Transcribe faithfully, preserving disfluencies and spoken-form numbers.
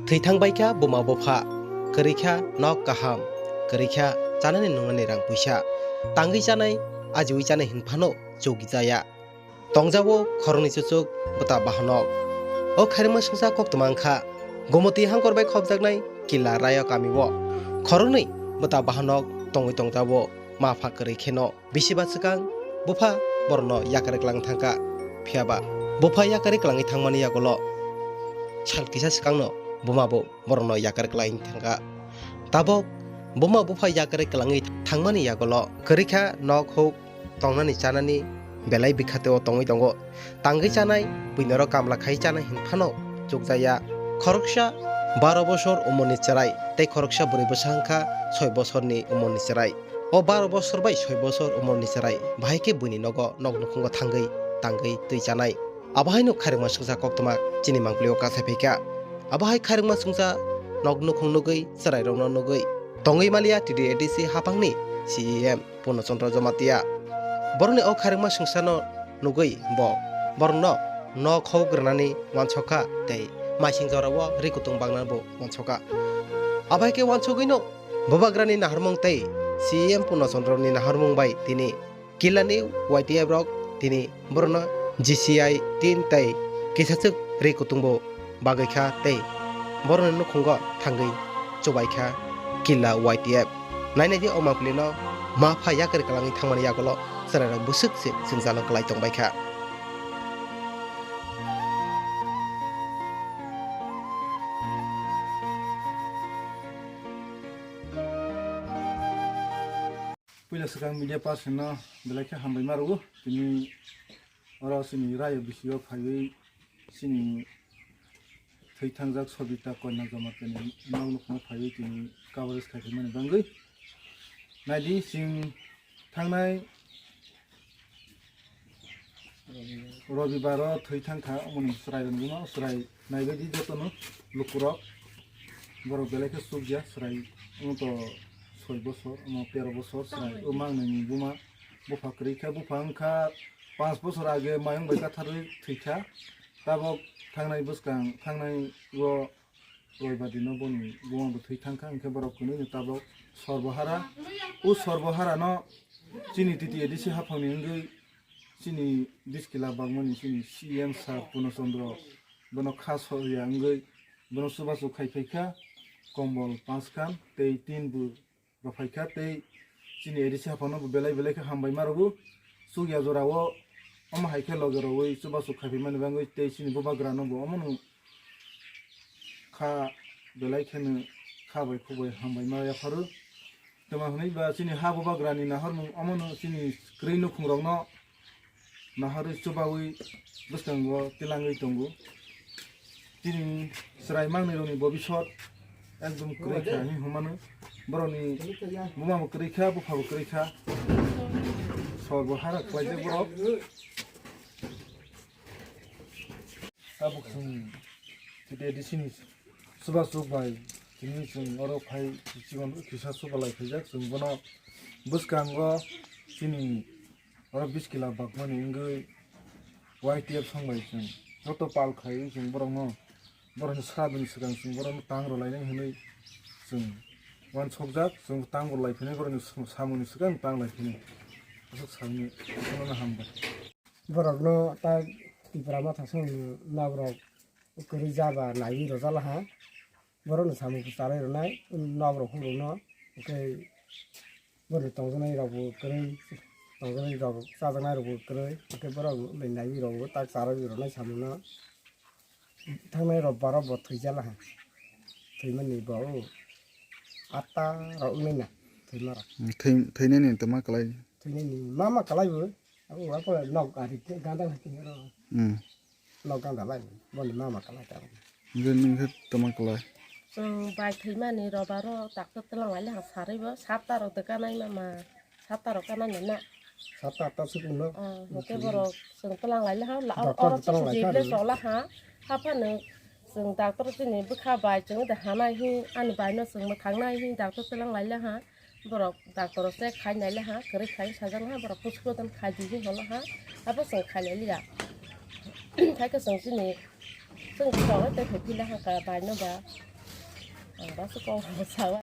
Thwi thang bai kha buma bupha, kwrwi kha nok kaham, kwrwi kha chanani nungnani rang puisa. Tangwi chanai, ajiwi chanai hin phano chuk jaya. Tongjago khoroknwi chuchuk bwta bahanok. O khairokma swngsa koktwma wngkha Gomoti hangkor bai khopjaknai Killa Rayo kamio. Khoroknwi bwta bahanok tongwi tongjago ma pha kwrwi kheno. Bisi ba swkang bupha borokno yakarwi kwlangwi thangkha. Phiyaba bupha yakarwi kwlangwi thangmani yagulo sal kisa swkangno buma bo borokno yakarwi kwlangwi thangkha. Tabok buma bupha yakarwi kwlangwi thangmani yagulo kwrwi kha nok huk tongnani chanani belai bikhateo tongwi tongo. Tangwi chanai, buinoro kamla khai chanai hin phano chukjaya. Khoroksa baro bosor umorni chwrai tei khoroksa bwrwi bwsa wngkha soi bosorni umorni chwrai. O baro bosor bai soi bosor umorni chwrai bahai khe buini nogo nok nukhungo thangwi tangwi twi chanai. Abo haino khairokma swngsa koktwma chini mangpilio kasai phaikha. Abo hai khairokma swngsa nok nukhung nugwi chwrairokno nugwi tongwi maliya T T A D C haphangni C E M Purno Chandra Jamatia. Borokni o khairokma swngsano nugwi bo borokno nok hok rwnani uansukha tei maising jorao ri kutung bangnani bo uansukha. Abo hai khe uansugwino bubagrani naharmung tei C E M Purno Chandrani naharmung bai tini Killani Y T F rok tini borokno G C I tin tei kisachwk ri kutung bo bagwi kha tei borokni nukhungo thangwi chubai kha Killa Y T F. Nainai di o mangpili no ma pha yakarwi kwlangwi thangmani yagulo chwrairok bwswk se jwngjalo kwlai tongbai kha. Puila swkang media person no belai khe hambai ma rwo. Tini oro chini rayo bisio phaiwi chini thwi thangjak Sobita Konya Jamatia ni nok nukhungo phaiwi tini coverage khai phaimani bagwi. Naidi chwng thangnai Robibaro thwi thang kha, omoni chwrai rwngma, chwrai naibaidi jotono lukurok. Borok belai khe chukya, chwrai wngto soi bosor, omo tero bosor, chwrai o mangnani buma, bupha kwrwi kha, bupha wngkha panch bosor age mayung bai katharwi thwi kha. Tabok thangnai bwskang, thangnai o Roibadi no boni buma bo thwi thang kha, hwnkhe borok kwnwi no tabok Sorbohara. O Sorbohara no chini T T A D C haphang ni wngwi chini bish kila bagmani chini C M sir Purno Chandra bono kha soya wngwi bono chubachu khai phai kha, kombol panch khan tei tin bu rok phai kha tei chini A D C haphang no bo belai belai khe hambai ma rwo. Chukya jora o omo hai khe loge rwui chubachu khai phaimani bagwi tei chini bubagra no bo omo no kha belai kheno kha bai khuk bai hambai ma yapharo. Tamo hwnwi ba chini ha bubagra ni nahormung omo no chini kwrwi nukhung rok no naharwi chubawi bwskango tilangwi tongo. Chini chwrai mangnwi rokni bobisot ekdom kwrwi kha hinwi hwnmano. Borokni buma bo kwrwi kha, bupha bo kwrwi kha. Sor bo hara khlaijak borok. Tabuk chwng T T A D C ni chubachu bai tini chwng oro phai chikon kisa chubalai phaijak. Chwng bono bwskango chini oro bish kila bagmani wngwi Y T F song bai chwng joto pal khaiwi chwng borokno, borokni sradoni swkang chwng borokno tang rwlainai hwnwi chwng uansukjak. Chwng tang rwlai phinai borokni samungni swkang tang lai phinai aswk sakni, bono hambai. Borokno ta Tipra Motha songni nok rok kwrwi jaba naiwi rwjalaha. Borokni samung kwcharwi rwnai nok rok phuru no, hwnkhe borokni tongjaknai rok bo kwrwi, tongjaknai rok chajaknai rok bo kwrwi, hwnkhe borok bai naiwi rok bo tak charwi rwnai samung no. Thangnai rok baro bo thwijalaha, thwimani bo o atta rok wngnai na thwima rok. Thwi-, thwinani tama kwlai. Thwinani mama kwlai bo, abo nok ari ganda hai tini rok. Hmm. Nok ganda lai, boni mama kalai ta. Hwnkhe nwng khe tama kalai? Chwng bai thwimani robaro doctor twlang lai le ha sarwi bo, sapta rok de kanai mama, sapta rok kanai nana. Sapta atta sukung no? Ah, hwnkhe borok chwng twlang lai le ha, la, doctor oro twlang lai kha chwng le rw. Chwla ha, haphano chwng doctor chini bwkha bai chwng de hanai hi, ani bai no chwng mwthang nai hi doctor twlang lai le ha. Borok doctor se khai nai le ha, kwrwi khai sajak le ha, borok pusu pusu khai di hwn holo ha, abo chwng khai lai liya. Khai khe chwng chini, chwng chwng tei phai phi le ha ka bai no ba. Ang baso kok bo sawa.